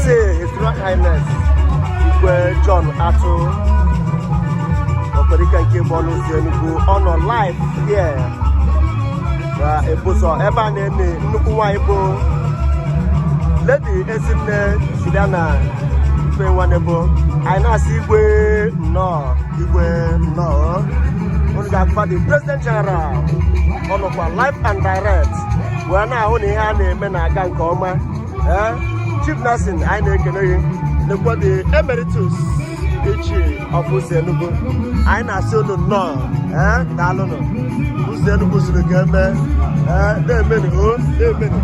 Na-asị His Royal Highness Igwe John Atụ Okwerike nke mbụ n'ụzọ Enugu, ọ nọ live here na Ebuzọ ebe a na-eni nnukwu nwaanyị bụ Lady Ezinne Juliana Ifeyinwa Nebo. Anyị na-asị igwe nnọọ, igwe nnọọ. Unu ga-afụkwa the President General, ọ nọkwa live and direct wee na-ahụ na ihe a na-eme na-aga nke ọma. Ee, Chief Nelson, anyị na-ekele gị. Nekwa the Emeritus Ichie of Ụzọ Enugu. Anyị na-asị unu nnọọ. Ee, daalụnụ. Ụzọ Enugu zuru ka eme. Ee, na-emenu o, na-emenu.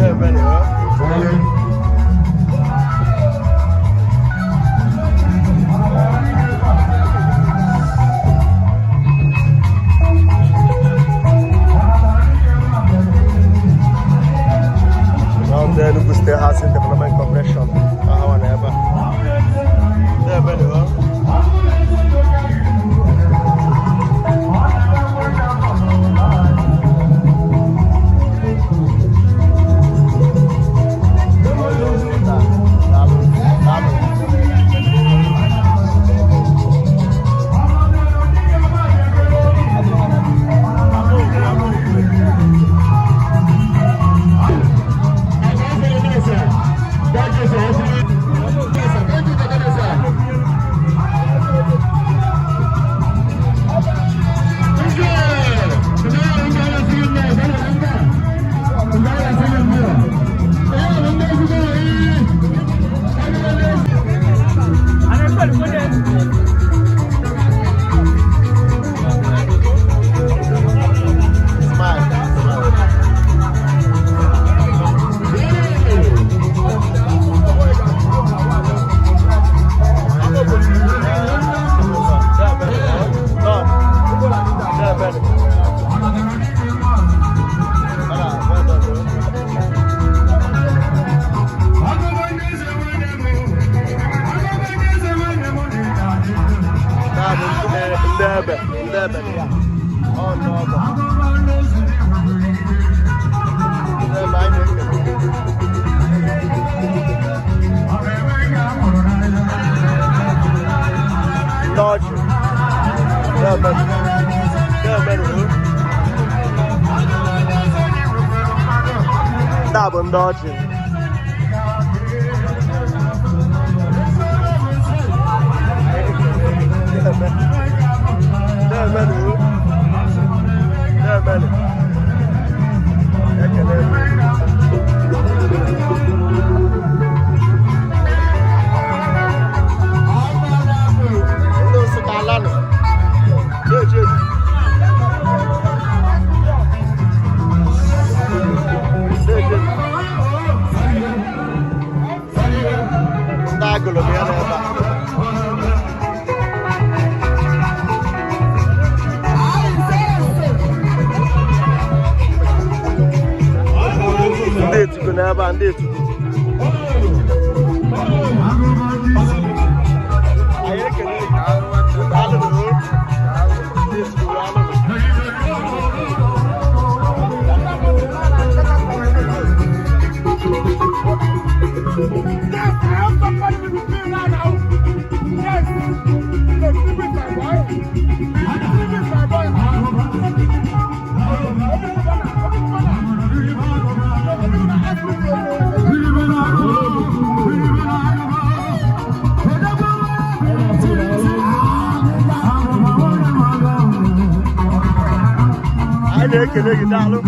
Amen, huh? Now the Enugu State Housing Development Corporation. Aha na ebe a. Amen, huh? Daalụ, daalụ. Smile. Dodge. Ndị a bụ ndị ọchị. Na-emenụ. Na-emenụ. Ekele m. Ndị Nsụka alanụ. Na-eji eji. Na-eji eji. Ndị agụlụ bụ ya n'ebe a. Ndị etuku n'ebe a, ndị etuku. Anyị ekele gị. Daalụ nụ. Ndị etuku, daalụ nụ. Yes, I have somebody with me right now. Yes, the sleep is my boy. The sleep is my boy. Anyị na-ekele gị, daalụ.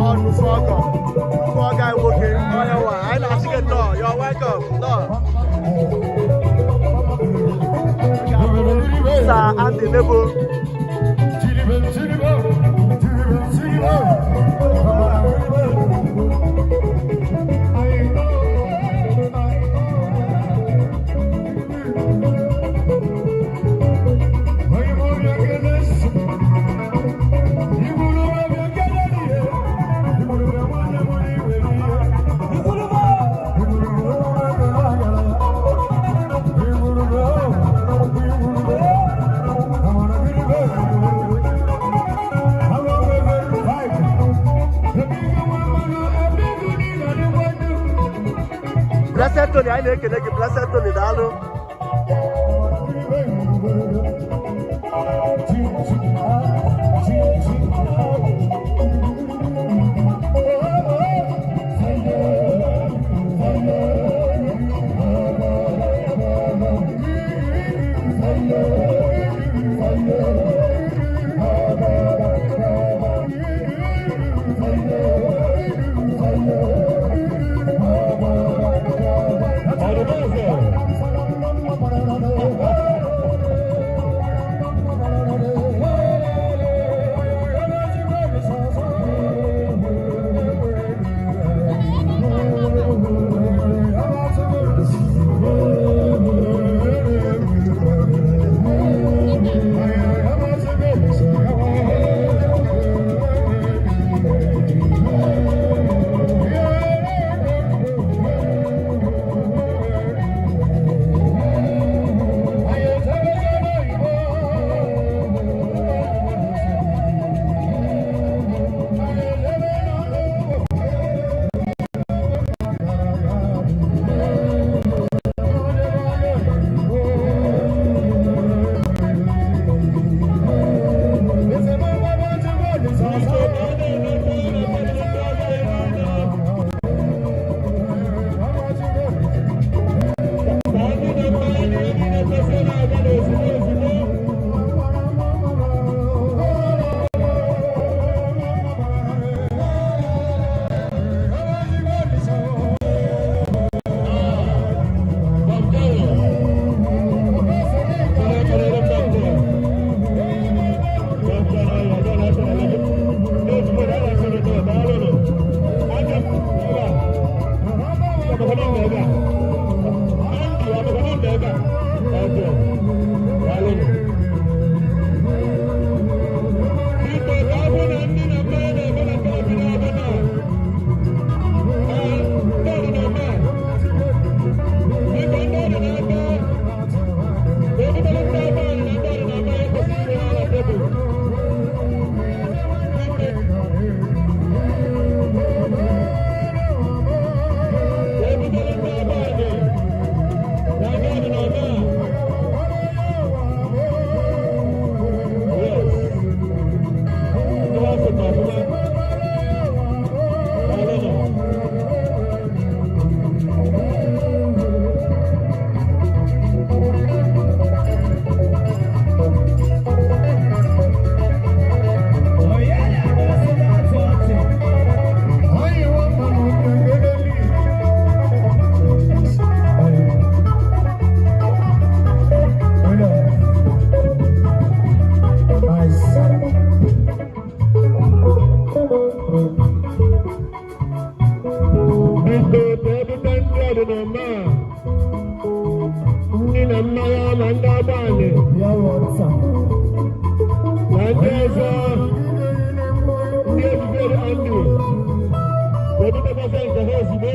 Ọ nnukwu ọgọ, nnukwu ọgọ anyị nwoke, onye nwa. Anyị na-asị gị nnọọ, you're welcome, nnọọ. Sir Andy Nebo. Blessed Tony, anyị na-ekele gị. Blessed Tony, daalụ. Biko ka ebute ndị ọdịnala ndị na mmanya na ndị agbani na ndị ọzọ, ndị ejidere andụ, ka ebutekwasị nke ha ozugbo.